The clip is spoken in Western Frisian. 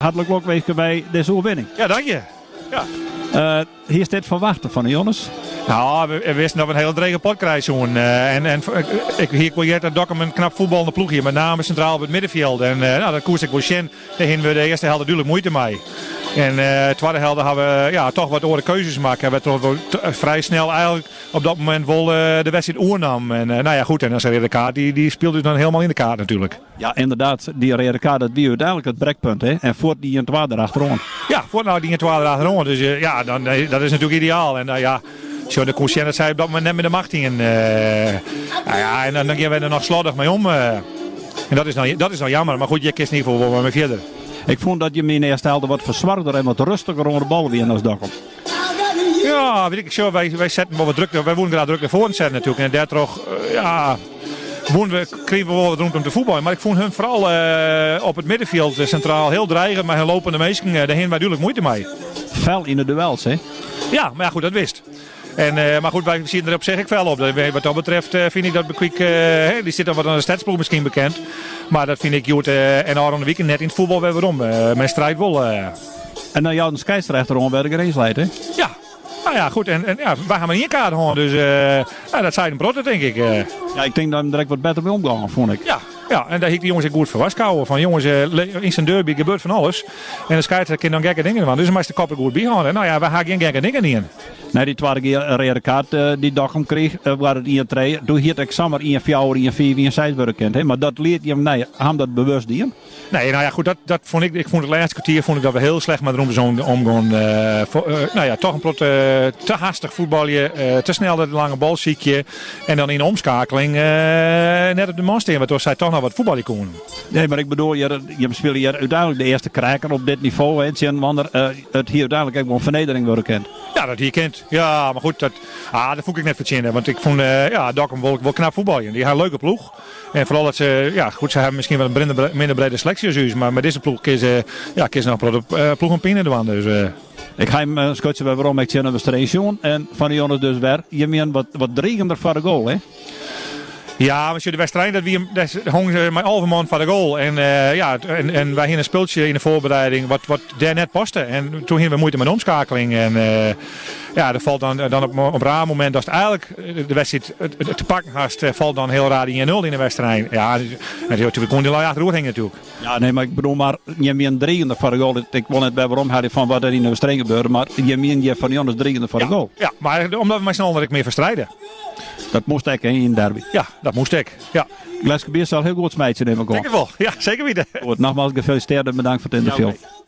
Hartlik lokwinske by dizze oerwinning. Ja, dank je. Ja. Hiest dit ferwachte fan de Jonnes? Nou, we wisten dat we in hiele drege pot krije soenen. En ik hie ek wol heard dat Dokkum in knap fuotballende ploech hie, met name sintraal op it middenfjild. En nou, dat koest ek wol sjen. Dêr hienen we de earste helte dúdlik muoite mei. En de twadde helte ha we, ja, toch wat oare keuzes makke, wêrtroch't we frij snel eigenlik op dat momint wol de wedstriid oernamen. En nou ja, goed, en dan sa'n reade kaart, dy spilet ús dan hielendal yn de kaart natuerlik. Ja, ynderdaad, dy reade kaart, dat wie úteinlik it brekpunt, hè? En fuort dy ien-twa derachteroan. Ja, fuort nei dy ien-twa derachteroan. Dus ja, dan, dat is natuerlik ideaal. En ja, sjoch, dan koest sjen dat sy op dat momint net mear de macht hienen. Nou ja, en dan gean wy der noch sloddich mei om. En dat is dan jammer. Mar goed, hjir kinst yn ieder gefal wol wer mei fierder. Ik fûn dat jim yn de earste helte wat fersoargder en wat rêstiger oan de bal wienen as Dokkum. Ja, wit ik, sjoch, wy setten wol wat druk, wy woenen graach druk nei foaren setten natuerlik. En dêrtroch, ja, woenen we, krigen we wol wat rûmte om te fuotbaljen. Mar ik fûn hun foaral op it middenfjild sintraal hiel dreigend mei hun lopende minsken. Dêr hienen wy dúdlik muoite mei. Fel yn de duels, hè? Ja, mar ja, goed, dat wist. En, mar goed, wy sieten der op sich ek fel op. Wat dat betreft fyn ik dat Bekwik, dy stiet dan wat oan de stedsploech miskien bekend. Mar dat fyn ik hjoed en ôfrûne wiken net yn it fuotbal wer werom. Men strijdt wol. En dan jout in skeidsrechter oan wêr de grins leit, hè? Ja, nou ja, goed. En ja, wy ha mar ien kaart hân, dus ja, dat seit in protte, tink ik. Ja, ik tink dat him der ek wat better by omgongen, fûn ik. Ja, ja, en dêr hie ik de jonges ek goed foar warskôge. Fan jonges, yn sa'n derby gebeurt fan alles. En de skeidsrechter kin dan gekke dingen dwaan. Dus dan moatst de kop der goed by hâlde. Nou ja, wy ha gjin gekke dingen dien. Nei dy twadde reade kaart dy't Dokkum krige, waard it ien-trije. Doe hie it ek samar ien-fjouwer, ien-fiif, ien-seis wurde kind, hè? Mar dat liet jim, nee, ha jim dat bewust dien? Nee, nou ja, goed, dat fûn ik. Ik fûn it lêste kertier fûn ik dat we hiel slecht mei de rûmtes omgongen. Nou ja, toch in protte te hastich fuotbalje, te snel de lange bal sykje en dan yn de omskakeling net op de man stean, wêrtroch sy toch noch wat fuotbalje koenen. Nee, mar ik bedoel, jim spylje hjir úteinlik de earste kraker op dit nivo, hè, tsjin Wander. It hie úteinlik ek wol in fernedering wurde kind. Ja, dat hie kind. Ja, mar goed, dat, ah, dat fûn ik net fertsjinne, want ik fûn, ja, Dokkum wol knap fuotbaljen. Dy ha in leuke ploech. En foaral dat se, ja, goed, se hawwe miskien wat in minder brede seleksje as ús, mar mei dizze ploech kinne se, ja, kinne se noch in protte ploegen pine dwaan. Dus. Ik ha him in skoftsje wer werom ek tsjin de wedstriid sjoen en fan de Jonnes dus wer. Jim wienen wat drigender foar de goal, hè? Ja, mar sjoch, de wedstriid dat wie, dêr hongen se mei 11 man foar de goal. En, ja, en wy hiene in spultsje yn de foarbereiding wat dêr net paste. En toen hiene we muoite mei de omskakeling. En ja, der falt dan op in raar momint datst eigenlik de wedstriid te pakken hast, falt dan hiel raar 1-0 yn de wedstriid. Ja, en toen koene dy lui achteroer hingje natuerlik. Ja, nee, mar ik bedoel mar, jim wienen drigender foar de goal. Ik wol net wer weromhelje fan wat der yn de wedstriid gebeurde, mar jim wienen hjir fan de Jonnes drigender foar de goal. Ja, mar omdat we mei syn allen ek mear ferstride. Dat moast ek, hè, yn derby. Ja, dat moast ek. Ja. Gleske bier sil hiel goed smeitsje, nim ik oan. Tink it wol, ja, seker witte. Goed, nogmaals gefeliciteerd en bedankt foar it ynterview. Ja, oké.